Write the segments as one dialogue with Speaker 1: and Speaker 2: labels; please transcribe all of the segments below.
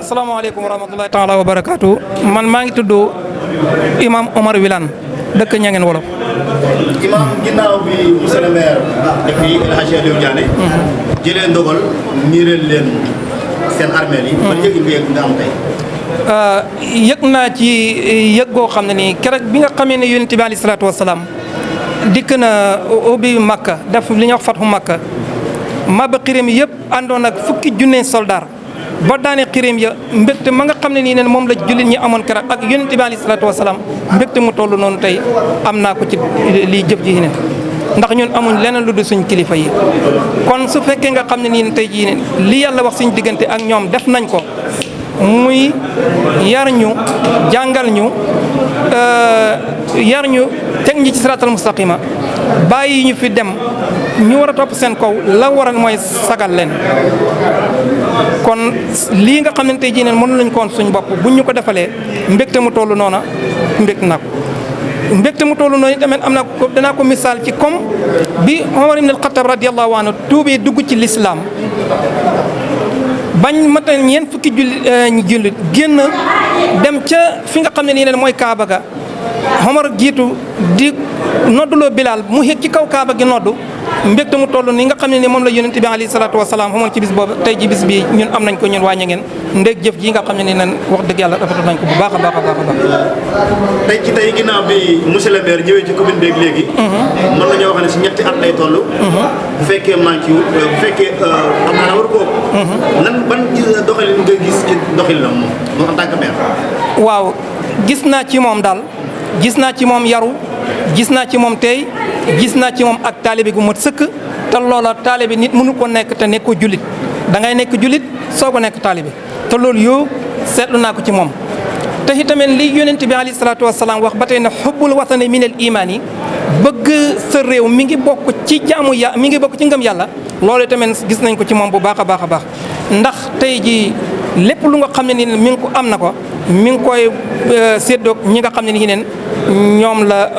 Speaker 1: asalaamaaleykum wa rahmatulahi taala wa barakaatu man maa ngi tudd imam Omar Wilane dëkk Niangène Wolof.
Speaker 2: imam ginnaaw bi monsieur le maire dëkk yi El Hadji Aliou Diané jëlee ndogal miireel leen seen armeel yi. ban yëg nga am tey.
Speaker 1: yëg naa ci yëg goo xam ne nii keroog bi nga xamee ne yonent bi alayhi salaatu wa salaam dikk na ubbi Makka def li ñuy wax fathu Makka maba xirim yëpp àndoon ak fukki junne soldaar ba daane xirim ya mbégte ma nga xam ne nii ne moom la jullit ñi amoon keroog ak yonent bi alayhi salaatu wa salaam mbégte mu toll noonu tey am naa ko ci lii jëf ji ne ndax ñun amuñ leneen lu dul suñ kilifa yi kon su fekkee nga xam ne nii tey jii ne li yàlla wax suñ diggante ak ñoom def nañ ko muy yar ñu jàngal ñu teg ñi ci siraatal mustaqima bàyyi ñu fi dem ñu war a topp seen kaw la waral mooy sagal leen kon lii nga xam ne tey jii ne mënu lañ koon suñ bopp buñ ñu ko defalee mbégte mu toll noona mbégte na ko mbégte mu toll noonu tamit am na ko danaa ko misaal ci comme bi Omar ibn al-Khattab radiyallahu anhu tuubee dugg ci lislaam bañ mata ñeent fukki jullit génn dem ca fi nga xam ne nii leen mooy Kaaba ga Omar jiitu di nodduloo Bilaal mu yëg ci kaw Kaaba gi noddu mbégte mu toll nii nga xam ne ni moom la yonent bi alayhi salaatu wasalaam xamoon ci bis boobu tey ji bis bi ñun am nañ ko ñun waa Niangène ndég jëf ji nga xam ne ni nen wax dëgg yàlla rafetlu nañ ko bu baax a baax a baax a baax.
Speaker 2: tey ci tey ginnaaw bi monsieur le maire ñëwee ci commune beeg léegi. mën nañoo wax ne si ñetti at lay toll. bu fekkee manqué wu bu fekkee am na war ko nan ban doxalin nga gis ci doxalinam moom en tant que maire.
Speaker 1: waaw gis naa ci moom daal gis naa ci moom yaru gis naa ci moom tey gis naa ci moom ak taalibe gu mat sëkk te loola taalibe nit mënu ko nekk te nekkoo jullit da ngay nekk jullit soo ko nekk taalibe te loolu yow seetlu naa ko ci moom. te itamit li yonent bi alayhi salaatu wasalaam wax ba tey ne xubbul watani minal imaan yi bëgg sa réew mi ngi bokk ci jaamu mi ngi bokk ci ngëm yàlla loolu tamit gis nañ ko ci moom bu baax a baax a baax ndax tey jii lépp lu nga xam ne ni mi ngi ko am na ko mi ngi koy séddoog ñi nga xam ne ni neen ñoom la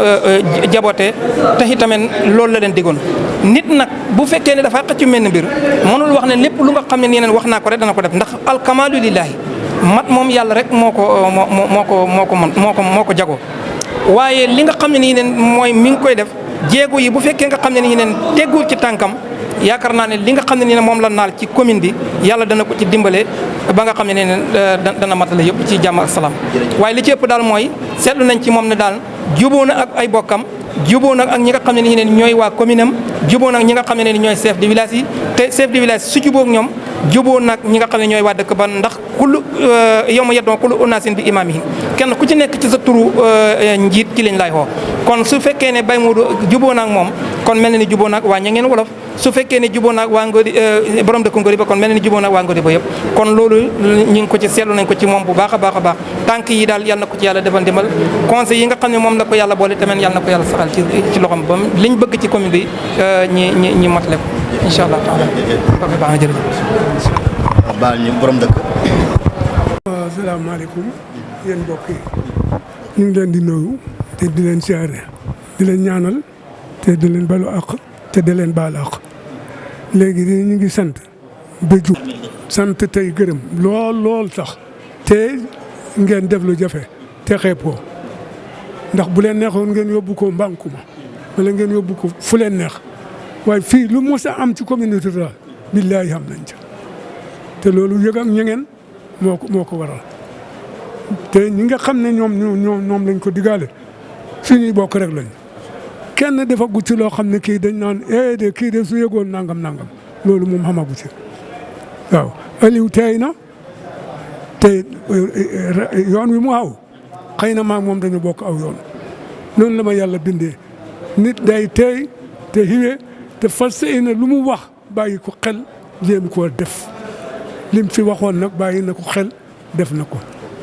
Speaker 1: jaboote te itamit loolu la leen diggoon nit nag bu fekkee ne dafa xëccu mel ni mbir mënul wax ne lépp lu nga xam ne ni neen wax naa ko rek dana ko def ndax alkamaalu lillaahi mat moom yàlla rek moo ko jagoo waaye li nga xam ne nii neen mooy mi ngi koy def jéego yi bu fekkee nga xam ne nii neen teggul ci tànkam yaakaar naa ne li nga xam ne nii ne moom la naal ci commune bi yàlla dana ko ci dimbale ba nga xam ne nii dana matale yëpp ci jàmm ak salaam waaye li ci ëpp daal mooy seetlu nañ ci moom ne daal juboo na ak ay bokkam juboo nag ak ñi nga xam ne nii ne ñooy waa commune am juboo nag ñi nga xam ne ni ñooy chef de village yi te chef de village su jubóog ñoom juboo nag ñi nga xam ne ñooy waa dëkk ba ndax kullu yow ma yeddoo kullu unaasin bi imaamihim kenn ku ci nekk ci sa turu njiit ci lañ lay xoo kon su fekkee ne Baye Modou juboo naag moom kon mel na ni juboo naag waa Niangène Wolof su fekkee ne juboo naag waa Ngodi borom dëkk Ngodi ba kon mel na ni juboo naag waa Ngodi ba yëpp kon loolu ñu ngi ko ci seetlu nañ ko ci moom bu baax a baax a baax tànk yi daal yal na ko ci yàlla defal ndimbal conseil yi nga xam ne moom la ko yàlla boole tamit yal na ko yàlla saxal ci loxoom ba liñ bëgg ci commune bi ñi matale ko incha allah taala ok baax na jërëjëf.
Speaker 2: baal ñu borom dëkk.
Speaker 3: waaw asalaamaaleykum yéen mbokk yi ñu ngi leen di nuyu te di leen siyaare di leen ñaanal te di leen balu àq te di leen baal àq léegi ñu ngi sant ba jub sant tey gërëm lool sax te ngeen def lu jafe te xeeb ko ndax bu leen neexoon ngeen yóbbu ko Mbankuma wala ngeen yóbbu ko fu leen neex waaye fii lu mos a am ci communauté rurale billaahi am nañ ca te loolu yëg ak Niangène moo ko waral te ñi nga xam ne ñoom lañ ko digaale suñuy bokk rek lañ kenn defagu ci loo xam ne kii dañ naan de kii de su yëgoon nangam loolu moom xamagu ci waaw Aliou teey na te yoon wi mu aw xëy na maa moom dañu bokk aw yoon noonu la ma yàlla bindee nit day teey te xiwee te fas yéene lu mu wax bàyyi ko xel jéem koo def lim fi waxoon nag bàyyi na ko xel def na ko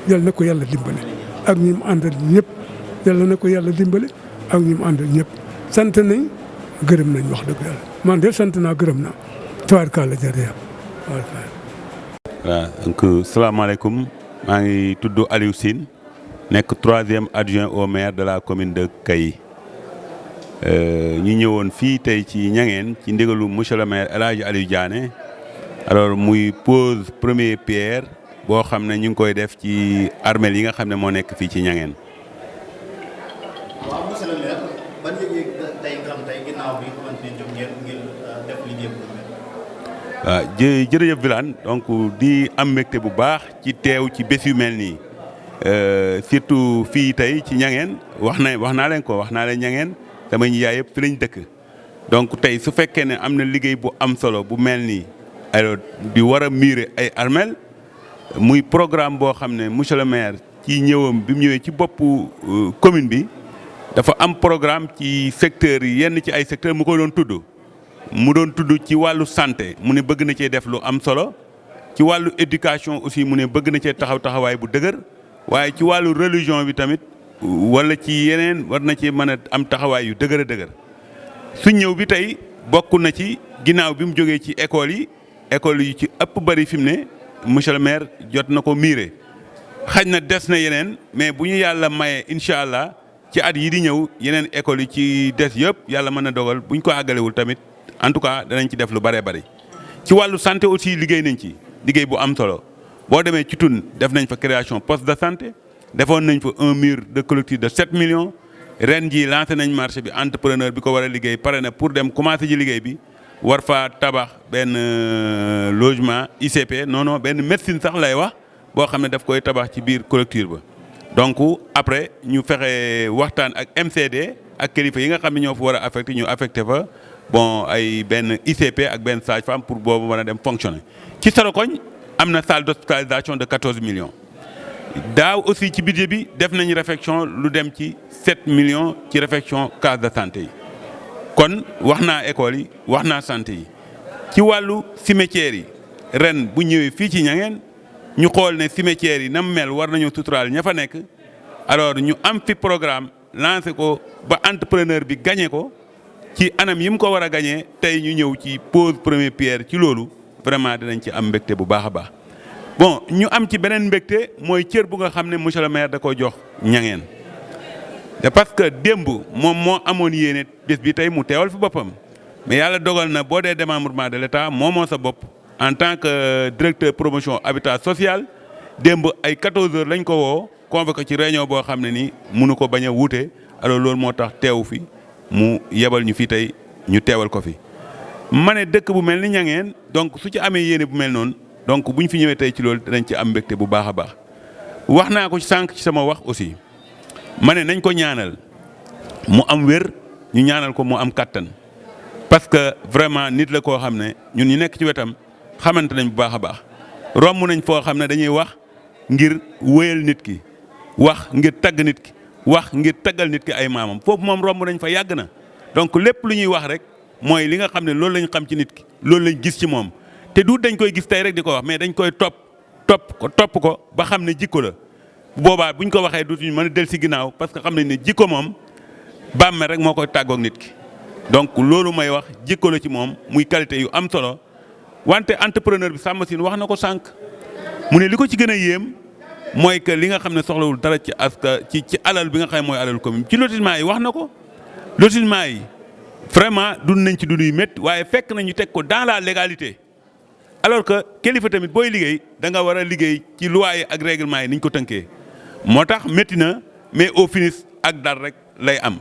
Speaker 3: yal na ko yàlla dimbale ak ñi mu àndal ñëpp yàlla na ko yàlla dimbale ak ñi mu àndal ñëpp sant nañ gërëm nañ wax dëgg yàlla man de sant naa gërëm naa tabaarkalla jërëjëf
Speaker 4: waaw donc salaamaaleykum maa ngi tudd Aliou Sine nekk 3e adjoint au maire de la commune de Kayi ñu ñëwoon fii tey ci Niangène ci ndigalu monsieur le maire El Hadji Aliou Diané alors muy pose première pierre boo xam ne ñu ngi koy def ci armeel yi nga xam ne moo nekk fii ci Niangène.
Speaker 2: waaw monsieur le maire ban yëg-yëg tey nga am tey ginnaaw bi xamante ne jóg ngeen ngir def liggéey bu mel.
Speaker 4: waaw jërëjëf Wilane donc di am mbégte bu baax ci teew ci bés yu mel nii surtout fii tey ci Niangène wax naa leen Niangène sama yaay yëpp fi lañ dëkk. donc tey su fekkee ne am na liggéey bu am solo bu mel nii alors di war a miire ay armeel muy programme boo xam ne monsieur le maire ci ñëwam bi mu ñëwee ci boppu commune bi dafa am programme ci secteur yi yenn ci ay secteur mu ko doon tudd ci wàllu santé mu ne bëgg na cee def lu am solo ci wàllu éducation aussi mu ne bëgg na cee taxawaay bu dëgër waaye ci wàllu religion bi tamit wala ci yeneen war na ci mën a am taxawaay yu dëgër a dëgër su ñëw bi tey bokk na ci ginnaaw bi mu jógee ci école yi ci ëpp bari fi mu ne monsieur le maire jot na ko miire xaj na des na yeneen mais bu ñu yàlla maye incha allah ci at yi di ñëw yeneen école yi ci des yëpp yàlla mën na dogal bu ñu ko àggalewul tamit en tout cas danañ ci def lu bëree bëri. ci wàllu santé aussi liggéey nañ ci liggéey bu am solo boo demee ci Tun def nañ fa création poste de santé defoon nañ fa un mur de clôture de 7 millions. ren jii lancé nañ marché bi entrepreneur bi ko war a liggéey pare na pour dem commencé ji liggéey bi war fa tabax benn logement ICP non benn médecine sax lay wax boo xam ne daf koy tabax ci biir clôture ba. donc après ñu fexe waxtaan ak MCD ak kilifa yi nga xam ne ñoo fa war a affecté ñu affecté fa bon ay benn ICP ak benn sage-femme pour boobu mën a dem fonctionner. ci Sorokoñ am na salle d'hospitalisation de 14 millions. daaw aussi ci budget bi def nañu réfection lu dem ci 7 millions ci réfection case de santé yi kon wax naa école yi wax naa santé yi ci wàllu cimetière yi ren bu ñëwee fii ci Niangène ñu xool ne cimetière yi nam mel war nañoo suturaal ña fa nekk alors ñu am fi programme lancé ko ba entrepreneur bi gagné ko ci anam yi mu ko war a gagné tey ñu ñëw ci pose première pierre ci loolu vraiment dinañ ci am mbégte bu baax a baax. bon ñu am ci beneen mbégte mooy cër bu nga xam ne monsieur le maire da ko jox Niangène te parce que démb moom moo amoon yéene bés bi tey mu teewal fi boppam mais yàlla dogal na boo dee démembrement de l'État moomoo sa bopp en tant que directeur promotion habitat social démb ay 14 heures lañ ko woo convoqué ci réunion boo xam ne ni mënu ko bañ a wuute alors loolu moo tax teew fi mu yebal ñu fi tey ñu teewal ko fi. ma ne dëkk bu mel ni Niangène donc su ci amee yéene bu mel noonu. donc bu ñu fi ñëwee tey ci loolu dinañ ci am mbégte bu baax a baax wax naa ko sànq ci sama wax aussi ma ne nañ ko ñaanal mu am wér ñu ñaanal ko mu am kattan parce que vraiment nit la koo xam ne ñun ñu nekk ci wetam xamante nañ bu baax a baax romb nañ foo xam ne dañuy wax ngir wéyal nit ki wax ngir tagg nit ki wax ngir taggal nit ki ay maamam foofu moom romb nañ fa yàgg na donc lépp lu ñuy wax rek mooy li nga xam ne loolu lañ xam ci nit ki loolu lañ gis ci moom. te du dañ koy gis tey rek di ko wax mais dañ koy topp ko ba xam ne jikko la boobaa buñ ko waxee dutuñu mën a del si ginnaaw parce que xam nañ ne jikko moom bàmme rek moo koy tàggoog nit ki donc loolu may wax jikko la ci moom muy qualité yu am solo wante entrepreneur bi Samba Sine wax na ko sànq mu ne li ko ci gën a yéem mooy que li nga xam ne soxlawul dara ci ci alal bi nga xam ne mooy alal commune ci lotissement yi wax na ko lotissement yi vraiment dund nañ ci dund yu métti waaye fekk nañu teg ko dans la légalité. alors que kilifa tamit booy liggéey da nga war a liggéey ci loi yi ak règlement yi ni ñu ko tënkee moo tax métti na mais au finish ak dal rek lay am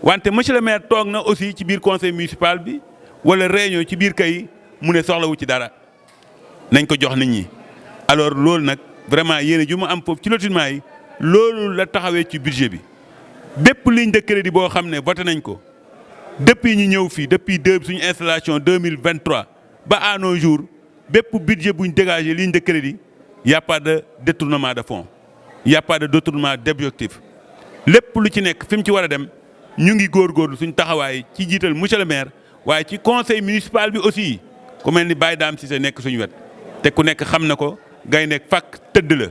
Speaker 4: wante monsieur le maire toog na aussi ci biir conseil municipal bi wala réunion ci biir kay mu ne soxlawu ci dara nañ ko jox nit ñi. alors loolu nag vraiment yéen ju mu am foofu ci lotissement yi loolu la taxawee ci budget bi bépp ligne de crédit boo xam ne voté nañ ko depuis ñu ñëw fii depuis suñu installation 2023 ba à nos jours. bépp budget bu ñu dégagé ligne de crédit y' a pas de détournement de fonds y' a pas de détournement d'objectif lépp lu ci nekk fi mu ci war a dem ñu ngi góorgóorlu suñ taxawaay ci jiital monsieur le maire waaye ci conseil municipal bi aussi ku mel ni Baye Dame Cissé nekk suñu wet te ku nekk xam na ko gay nekk fàkk tëdd la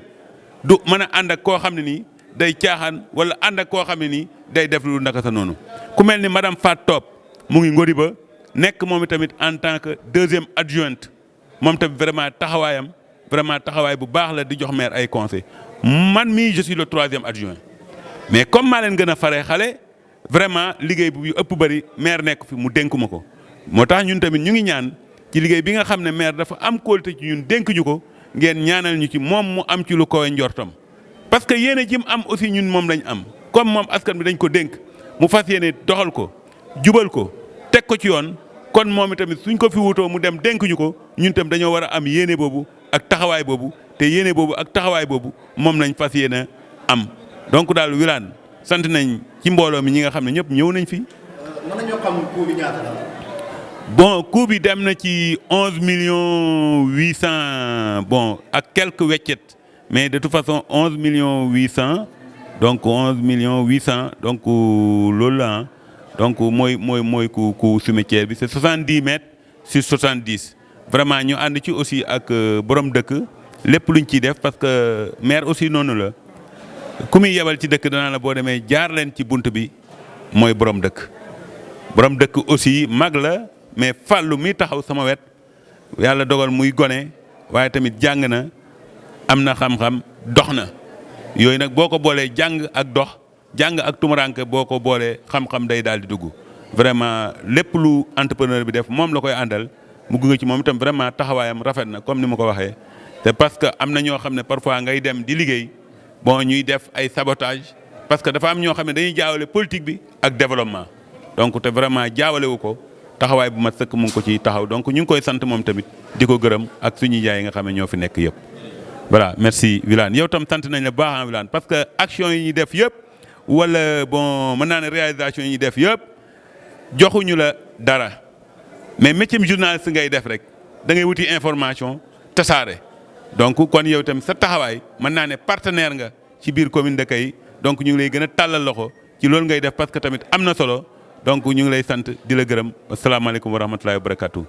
Speaker 4: du mën a ànd ak koo xam ne nii day caaxaan wala ànd ak koo xam ne nii day def lu naka sa noonu ku mel ni madame Fat Top mu ngi ngori ba nekk moom tamit en tant que deuxième adjointe. moom tamit vraiment taxawaay bu baax la di jox maire ay conseil man mii je suis le 3e adjoint mais comme maa leen gën a faree xale vraiment liggéey bu ëpp bëri maire nekk fi mu dénk ma ko moo tax ñun tamit ñu ngi ñaan ci liggéey bi nga xam ne maire dafa am kóolute ci ñun dénk ñu ko ngeen ñaanal ñu ci moom mu am ci lu koy njortam parce que yéene ji mu am aussi ñun moom lañ am comme moom askan bi dañ ko dénk mu fas yéene doxal ko jubal ko teg ko ci yoon kon moom itamit suñ ko fi wutoo mu dem dénk ñu ko ñun tam dañoo war a am yéene boobu ak taxawaay boobu te yéene boobu ak taxawaay boobu moom lañ fas yéene am donc daal Wilane sant nañ ci mbooloo mi ñi nga xam ne ñëpp ñëw nañ fi.
Speaker 2: mën nañoo xam coût bi ñaata la.
Speaker 4: bon coût bi dem na ci 11 millions 800 bon ak quelques weccet mais de toute façon 11 millions 800 donc 11 millions 800 donc loolu la donc mooy ku cimetière bi c'est 70 mètres sur 70 vraiment ñu ànd ci aussi ak borom dëkk lépp luñ ciy def parce que maire aussi noonu la ku muy yebal ci dëkk danaa la boo demee jaar leen ci bunt bi mooy borom dëkk aussi mag la mais fàllu mi taxaw sama wet yàlla dogal muy gone waaye tamit jàng na am na xam-xam dox na yooyu nag boo ko boolee jàng ak dox jàng ak tumuranke boo ko boolee xam-xam day daal di dugg vraiment lépp lu entrepreneur bi def moom la koy àndal mu gunge ci moom itam vraiment taxawaayam rafet na comme ni ma ko waxee te parce que am na ñoo xam ne parfois ngay dem di liggéey bon ñuy def ay sabotage parce que dafa am ñoo xam ne dañuy jaawale politique bi ak développement donc te vraiment jaawale wu ko taxawaay bu mat sëkk mu ngi ko ciy taxaw donc ñu ngi koy sant moom tamit di ko gërëm ak suñuy jaay yi nga xam ne ñoo fi nekk yëpp. voilà merci Wilane yow tam sant nañ la baax Wilane parce que action yi ñuy def yëpp wala bon mën naa ne réalisation yi ñuy def yëpp joxuñu la dara mais métier journaliste ngay def rek da ngay wuti information tasaare donc kon yow tam sa taxawaay mën naa ne partenaire nga ci biir commune de Kayi donc ñu ngi lay gën a tàllal loxo ci loolu ngay def parce que tamit am na solo donc ñu ngi lay sant di la gërëm asalaamaaleykum wa rahmatulahi wa barakatuh